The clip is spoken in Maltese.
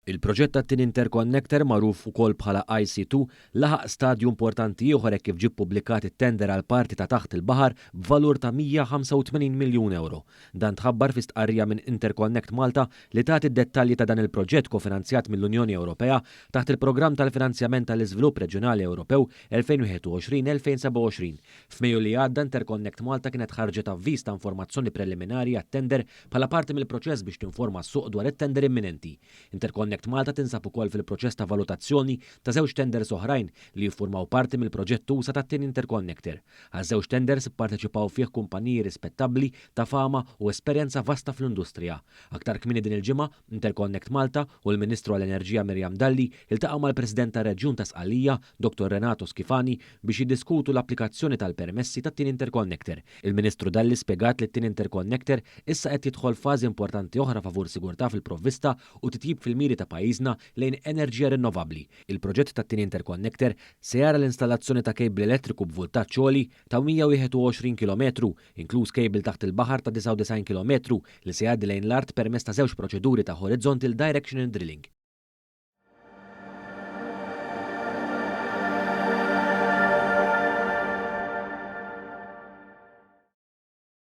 Il-proġett tat-tieni interconnector, magħruf ukoll bħala IC2, laħaq stadju importanti ieħor hekk kif ġie ppubblikat it-tender għall-parti ta' taħt il-baħar b'valur ta' 185 miljun ewro. Dan tħabbar fi stqarrija minn Interconnect Malta li tagħti d-dettalji ta' dan il-proġett kofinanzjat mill-Unjoni Ewropea taħt il-Programm tal-Finanzjament tal-Iżvilupp Reġjonali Ewropew 2021-2027. F'Mejju li għadda Interconnect Malta kienet ħarġet avviż ta' informazzjoni preliminari għat-tender bħala parti mill-proċess biex tinforma s-suq dwar it-tender imminenti. Interconnect Malta tinsab ukoll fil-proċess ta' valutazzjoni ta' żewġ tenders oħrajn li jiffurmaw parti mill-proġett usa' tat-tieni interconnector. Għaż-żewġ tenders ipparteċipaw fih kumpaniji rispettabbli ta' fama u esperjenza vasta fl-industrija. Aktar kmieni din il-ġimgħa, Interconnect Malta u l-Ministru għall-Enerġija Miriam Dalli iltaqgħu mal-President tar-Reġjun ta' Sqallija, Dottor Renato Schifani, biex jiddiskutu l-applikazzjoni tal-permessi tat-tieni interconnector. Il-Ministru Dalli spjegat li t-tieni interconnector issa qed jidħol f'fażi importanti oħra favur sigurtà fil-provvista u titjib fil-miri ta' pajjiżna lejn enerġija rinnovabbli. Il-proġett tat-tieni interconnector se jara l-installazzjoni ta' cable elettriku b'vultaġġ għoli ta' 121 kilometru, inkluż cable taħt il-baħar ta' 99 kilometru li se jgħaddi lejn l-art permezz ta' żewġ proċeduri ta' horizontal directional drilling.